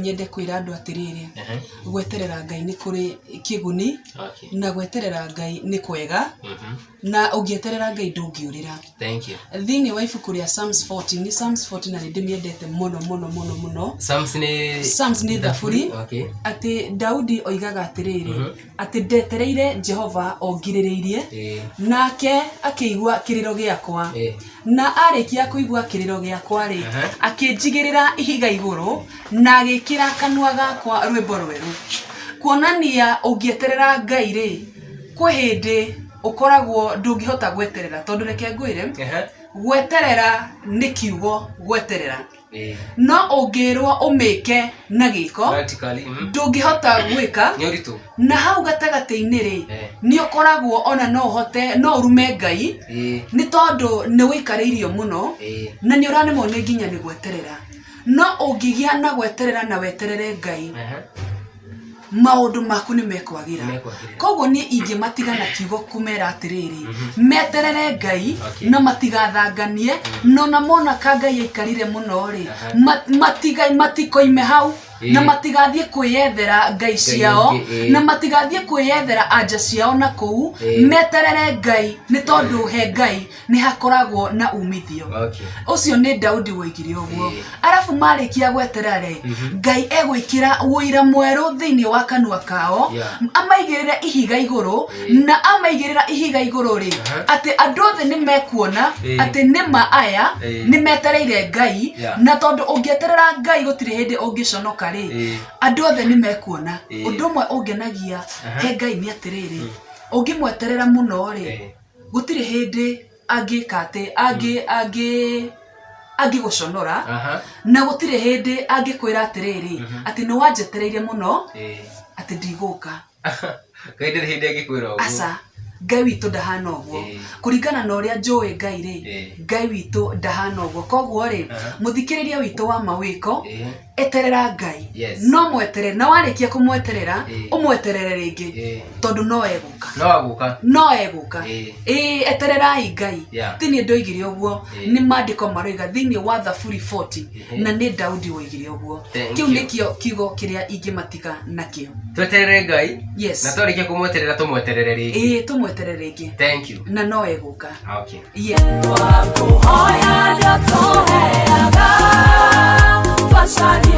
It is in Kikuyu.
nyende kwĩra andũ atĩrĩrĩ, gweterera Ngai nĩ kũrĩ kĩguni, na gweterera Ngai nĩ kwega, na ũngĩeterera Ngai ndũngĩũrĩra. Thank you. Thĩinĩ wa ibuku rĩa Psalms 40, nĩ Psalms 40 na nĩ ndĩmĩendete mũno mũno mũno mũno. Psalms nĩ Psalms nĩ thaburi. Atĩ Daudi oigaga atĩrĩrĩ, atĩ ndetereire Jehova o ngirĩrĩirie, nake akĩigua kĩrĩro gĩakwa. Na arĩkia kũigua kĩrĩro gĩakwa-rĩ, akĩnjigĩrĩra ihiga igũrũ, na agĩĩkĩra kanua gakwa rwĩmbo rwerũ. Kuonania ũngĩeterera Ngai-rĩ, kwĩ hĩndĩ ũkoragwo ndũngĩhota gweterera, tondũ reke ngwĩre, gweterera nĩ kiugo gweterera. No ũngĩrwo ũmĩke na gĩko, Practically, ndũngĩhota gwĩka. Nĩ ũritũ. Na hau gatagatĩ-inĩ rĩ, nĩ ũkoragwo ona no ũhote no ũrume Ngai, nĩ tondũ nĩ wĩikarĩirio mũno, na nĩ ũranemwo nĩ nginya nĩ gweterera. No ũngĩgĩa na gweterera na weterere Ngai, maũndũ maku nĩ mekwagĩra. Nĩmekwagĩrĩra. Koguo niĩ ingĩmatiga na kiugo kũmera atĩrĩrĩ, meterere Ngai na matigathanganie, na ona mona ka Ngai aikarire mũno rĩ, matikoime hau na matigathiĩ kwĩyethera ngai ciao, ingĩ, ĩĩ. Na matigathiĩ kwĩyethera anja ciao na kũu, meterere Ngai, nĩ tondũ he Ngai nĩ hakoragwo na umithio. Ũcio nĩ Daudi woigire ũguo. Arabu marĩkia gweterera rĩ, Ngai egwĩkĩra ũira mwerũ thĩinĩ wa kanua kao, amaigĩrĩre ihiga igũrũ, na amaigĩrĩra ihiga igũrũ rĩ, atĩ andũ othe nĩ mekuona atĩ nĩma aya nĩ metereire Ngai. Na tondũ ũngĩeterera Ngai gũtirĩ hĩndĩ ũngĩconoka rĩ, andũ othe nĩ mekuona. Ũndũ ũmwe ũngenagia he Ngai nĩ atĩrĩrĩ, ũngĩmweterera mũno rĩ, gũtirĩ hĩndĩ angĩka atĩ angĩ angĩ angĩgũconora, na gũtirĩ hĩndĩ angĩkwĩra atĩrĩrĩ, atĩ nĩ wanjetereire mũno, atĩ ndigũka. Ngai ndarĩ hĩndĩ angĩkwĩra ũguo. Aca, Ngai witũ ndahana ũguo. Kũringana na ũrĩa njũĩ Ngai rĩ, Ngai witũ ndahana ũguo. Koguo rĩ, mũthikĩrĩria witũ wa mawĩko, eterera Ngai. No mweterere, na warĩkia kũmweterera, ũmweterere rĩngĩ, tondũ no egũka. No agũka. No egũka. Ĩĩ, etererai Ngai. Ti niĩ ndoigire ũguo, nĩ maandĩko maroiga thĩinĩ wa Thaburi 40, na nĩ Daudi woigire ũguo. Thank Kĩu you. nĩkĩo kiugo kĩrĩa ingĩmatiga nakĩo. Tweterere Ngai. Na twarĩkia kũmweterera tũmweterere rĩngĩ. Ĩĩ, tũmweterere rĩngĩ. Thank you. Na no egũka. Yeah. Twakũhoya ndũtũheaga, twacaria.